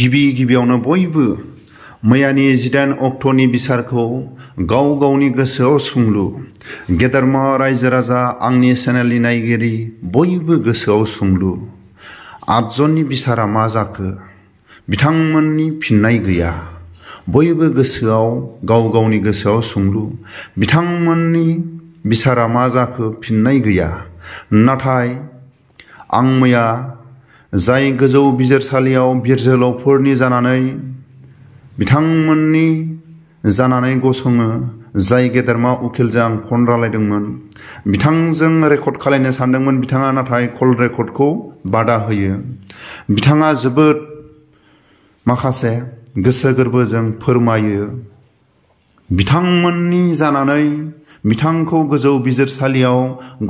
गिबियावनो बयबो मैयानि 18 अक्ट'नि बिसारखौ गाव गावनि गोसोआव सुंलु। गेदेरमा रायजो राजा आंनि चेनेलनि नायगिरि बयबो गोसोआव सुंलु। 8 जननि बिसारा मा जाखो? बिथांमोननि फिननाय गैया। बयबो गोसोआव गाव गावनि गोसोआव सुंलु। बिथांमोननि बिसारा मा जाखो? फिननाय गैया। नाथाय आं मैया जाय गोजौ बिजिरसालियाव बिर जोहोलावफोरनि जानानै बिथांमोननि जानानै गसङो, जाय गेदेरमा उकिलजों आं फन रायलायदोंमोन, बिथांजों रेकर्ड खालामनो सानदोंमोन बिथाङा, नाथाय कल रेकर्डखौ बादा होयो। बिथाङा जोबोद माखासे गोसो गोरबोजों फोरमायो। बिथांमोननि जानानै बिथांखौ गोजौ बिजिरसालियाव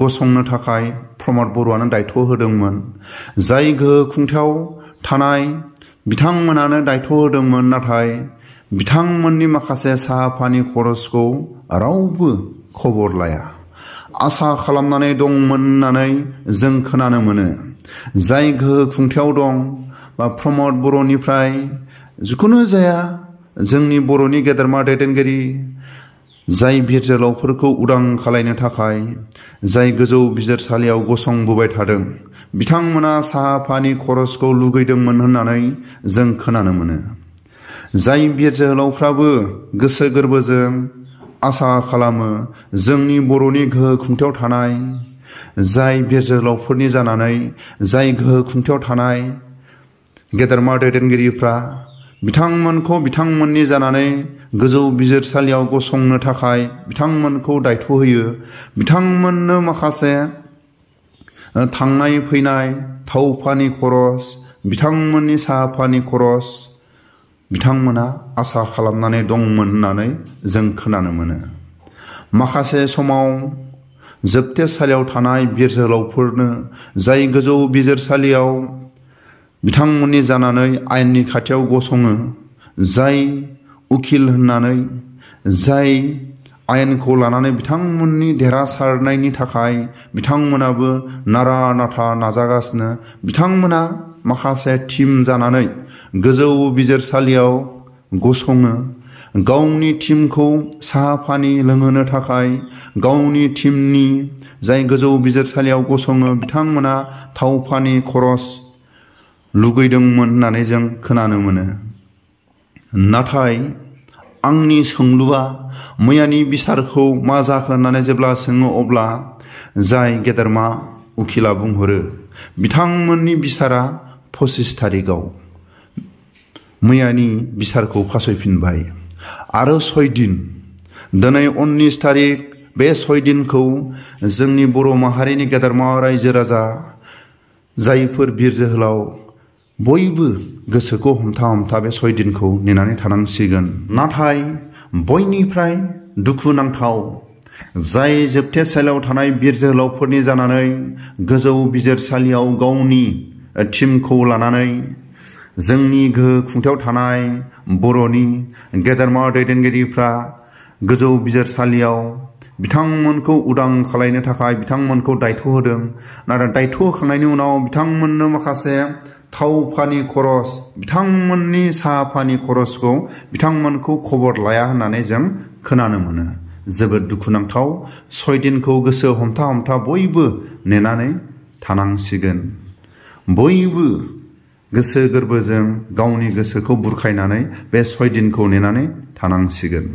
गसंनो थाखाय प्रमद बर'आनो दायथ' होदोंमोन। जाय गोहो खुंथायाव थानाय बिथांमोनानो दायथ' होदोंमोन, नाथाय बिथांमोननि माखासे साहाफानि खरसखौ रावबो खबर लाया। आसा खालामनानै दंमोन होननानै जों खोनानो मोनो। जाय गोहो खुंथायाव दं बा प्रमद बर'निफ्राय जिखुनु जाया जोंनि बर'नि गेदेरमा दैदेनगिरि, जाय बिर जोहोलावफोरखौ उदां खालामनो थाखाय जाय गोजौ बिजिरसालियाव गसंबोबाय थादों, बिथांमोना साहाफानि खरसखौ लुगैदोंमोन होननानै जों खोनानो मोनो। जाय बिर जोहोलावफ्राबो गोसो गोरबोजों आसा खालामो जोंनि बर'नि गोहो खुंथायाव थानाय जाय बिर जोहोलावफोरनि जानानै जाय गोहो खुंथायाव थानाय गेदेरमा दैदेनगिरिफ्रा बिथांमोनखौ बिथांमोननि जानानै गोजौ बिजिरसालियाव गसंनो थाखाय बिथांमोनखौ दायथ' होयो। बिथांमोननो माखासे थांनाय फैनाय थावफानि खरस, बिथांमोननि साहाफानि खरस बिथांमोना आसा खालामनानै दंमोन होननानै जों खोनानो मोनो। माखासे समाव जोबथेसालियाव थानाय बिर जोहोलावफोरनो जाय गोजौ बिजिरसालियाव बिथांमोननि जानानै आयेननि खाथियाव गसङो, जाय उकिल होननानै जाय आयेनखौ लानानै बिथांमोननि देरहासारनायनि थाखाय बिथांमोनाबो नारा नाथा नाजागासिनो, बिथांमोना माखासे टिम जानानै गोजौ बिजिरसालियाव गसङो। गावनि टिमखौ साहाफानि लोंहोनो थाखाय गावनि टिमनि जाय गोजौ बिजिरसालियाव गसङो बिथांमोना थावफानि खरस लुगैदोंमोन होननानै जों खोनानो मोनो। नाथाय आंनि सोंलुआ मैयानि बिसारखौ मा जाखो होननानै जेब्ला सोङो, अब्ला जाय गेदेरमा उकिला बुंहरो बिथांमोननि बिसारा 25 तारिखआव मैयानि बिसारखौ फासयफिनबाय आरो 6 दिन, दिनै 19 तारिख, बे 6 दिनखौ जोंनि बर' माहारिनि गेदेरमा रायजो राजा जायफोर बिर जोहोलाव बयबो गोसोखौ हमथा हमथा बे 6 दिनखौ नेनानै थानांसिगोन। नाथाय बयनिफ्राय दुखुनांथाव, जाय जोबथेसालियाव थानाय बिर जोहोलावफोरनि जानानै गोजौ बिजिरसालियाव गावनि टिमखौ लानानै जोंनि गोहो खुंथायाव थानाय बर'नि गेदेरमा दैदेनगिरिफ्रा गोजौ बिजिरसालियाव बिथांमोनखौ उदां खालामनो थाखाय बिथांमोनखौ दायथ' होदों। नाथाय दायथ' होखांनायनि उनाव बिथांमोननो माखासे थावफानि खरस, बिथांमोननि साहाफानि खरसखौ बिथांमोनखौ खबर लाया होननानै जों खोनानो मोनो। जोबोद दुखुनांथाव। 6 दिनखौ गोसो हमथा हमथा बयबो नेनानै थानांसिगोन। बयबो गोसो गोरबोजों गावनि गोसोखौ बुरखायनानै बे 6 दिनखौ नेनानै थानांसिगोन।